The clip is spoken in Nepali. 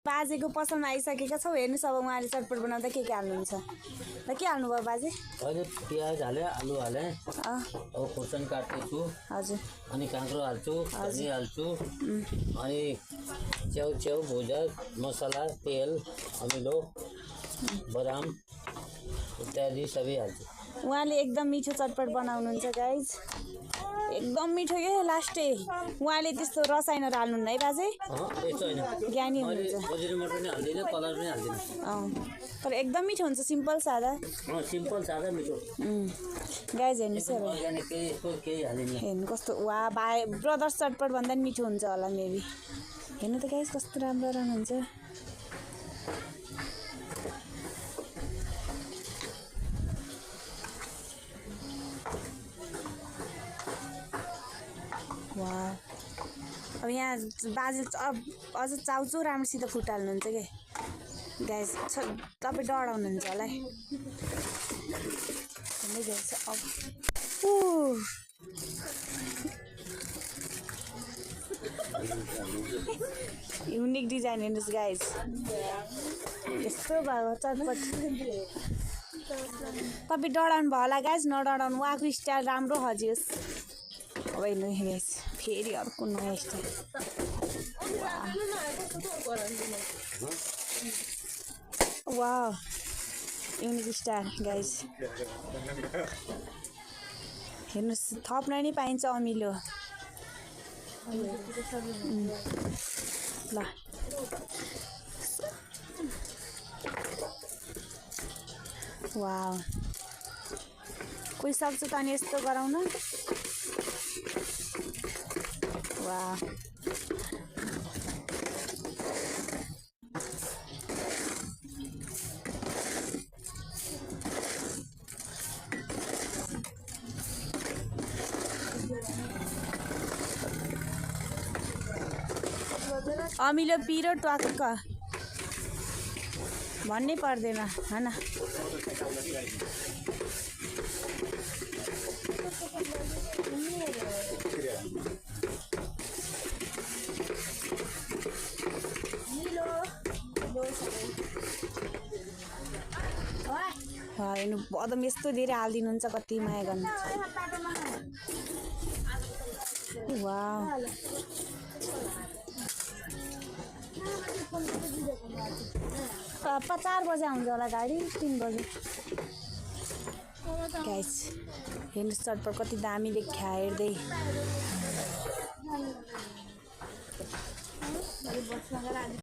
बाजेको पसलमा आइसकेका छौँ। हेर्नुहोस् अब उहाँले चटपट बनाउँदा के हाल्नुहुन्छ र के हाल्नुभयो बाजे? अहिले प्याज हालेँ, आलु हालेँ, अब खुर्सानी काट्दैछु। हजुर। अनि काँक्रो हाल्छु, धनी हाल्छु, अनि च्याउ भुजा, मसला, तेल, अमिलो, बदाम इत्यादि सबै हाल्छु। उहाँले एकदम मिठो चटपट बनाउनुहुन्छ गाइज, एकदम मिठो के लास्टै। उहाँले त्यस्तो रसायनहरू हाल्नुहुन्न है बाजे? त्यस्तो होइन, ज्ञानी हुनुहुन्छ। मजुरी मटर पनि हाल्दिनँ, कलर पनि हाल्दिनँ। तर एकदम मिठो हुन्छ, सिम्पल सादा। सिम्पल सादा मिठो। गाइज हेर्नुहोस् है, अर्ग्यानिक केही हालिदिनँ। हेर्नु कस्तो वा भाइ ब्रदर्स चटपट भन्दा पनि मिठो हुन्छ होला मेबी। हेर्नु त गाइज कस्तो राम्रो रहनुहुन्छ। वा अब यहाँ बाजे अझ चाउचो राम्रोसित फुटाल्नुहुन्छ कि गाइज। तपाईँ डढाउनुहुन्छ होला है। अब युनिक डिजाइन हेर्नुहोस् गाइज, यस्तो भयो चटपट। तपाईँ डढाउनु भयो होला गाइज, नडढाउनु। उहाँको स्टाइल राम्रो हजियोस्। अब हेर्नु गाइज, फेरि अर्को नयाँ स्टाइल। वाह युनिक स्टाइल गाइज। हेर्नुहोस् थप्न नि पाइन्छ अमिलो। ल वाह, कोही सक्छ त अनि यस्तो गराउन। वाह अमिलो पिरो ट्वाक्क भन्नै पर्दैन हैन। हेर्नु बदम यस्तो धेरै हालिदिनुहुन्छ, कति माया गर्नुहुन्छ। वाह 4 बजे आउँछ होला गाडी, 3 बजे। गाइस हेर्नुहोस् चटपट कति दामी देखा हेर्दै।